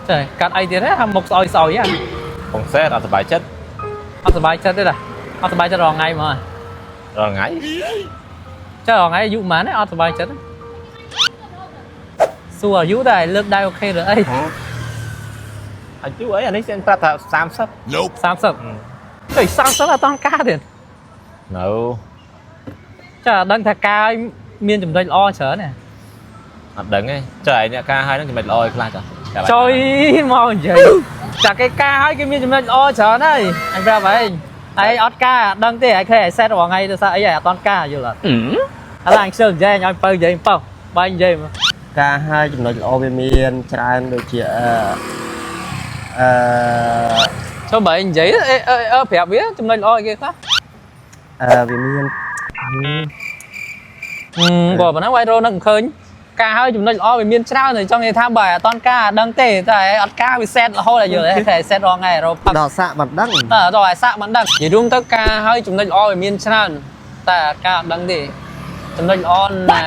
ចាកាត់អីទៀតហ៎ហាមុខស្អុយស្អុយហ៎ ពងសេតអត់សប្បាយចិត្ត អត់សប្បាយចិត្តទេតាអត់សប្បាយចិត្តរាល់ថ្ងៃហ្មង រាល់ថ្ងៃ ចារាល់ថ្ងៃអាយុប៉ុន្មានអត់សប្បាយចិត្តសួរអាយុតែលើកដៃ OK ឬអី អាយុអីអានេះសិនប្រាប់ថា30 Nope. 30ចុយ30អត់តន់ការទៀត នៅ ចាដឹងថាការមានចំណុចល្អច្រើនណា អត់ដឹងទេចុះឯអ្នកការហើយនឹងចំណុចល្អឲ្យខ្លះចា ចុយមកនិយាយចាគេការហើយគេមានចំណុចល្អច្រើនហើយអញប្រាប់ឯងឯងអត់ការដឹងទេឯងឃើញឯងសេតរាល់ថ្ងៃទៅសារអីឯងអត់តន់ការយល់អត់ឥឡូវអញខ្ជិលនិយាយអញឲ្យបើនិយាយបើបាយនិយាយមក ការហើយចំណុចល្អវាមានច្រើនដូចជាអឺអឺ ចូលបើនិយាយអេអឺប្រាប់វាចំណុចល្អអីគេខ្លះ អឺវាមាន បើប៉ុណ្ណឹងវាយរោនឹងឃើញការហើយចំណុចល្អវាមានច្រើនតែចង់និយាយថាបើអត់តន់ការដឹងទេតែអត់ការវាសេតរហូតឲ្យយល់តែសេតរាល់ថ្ងៃរោផឹក ដល់សាក់មិនដឹង តើដល់ឲ្យសាក់មិនដឹងនិយាយរួមទៅការហើយចំណុចល្អវាមានច្រើនតែការអត់ដឹងទេចំណុចល្អណែ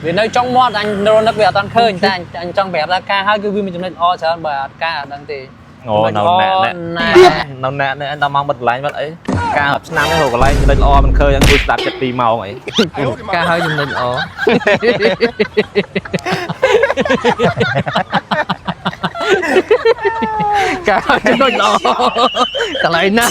វានៅចុងមាត់អញរនឹកវាអត់តាន់ឃើញតែអញចង់ប្រាប់ថាការហើយគឺវាមានចំណុចល្អច្រើនបើអត់ការអត់ដឹងទេ អូនៅអ្នក ណែ នៅអ្នកនេះដល់ម៉ោងបិទកន្លែងបាត់អីការរាប់ឆ្នាំនេះរកកន្លែងចំណុចល្អមិនឃើញអង្គុយស្ដាប់ចិត្ត2ម៉ោងអី ការហើយចំណុចល្អការហើយចំណុចល្អកន្លែងណា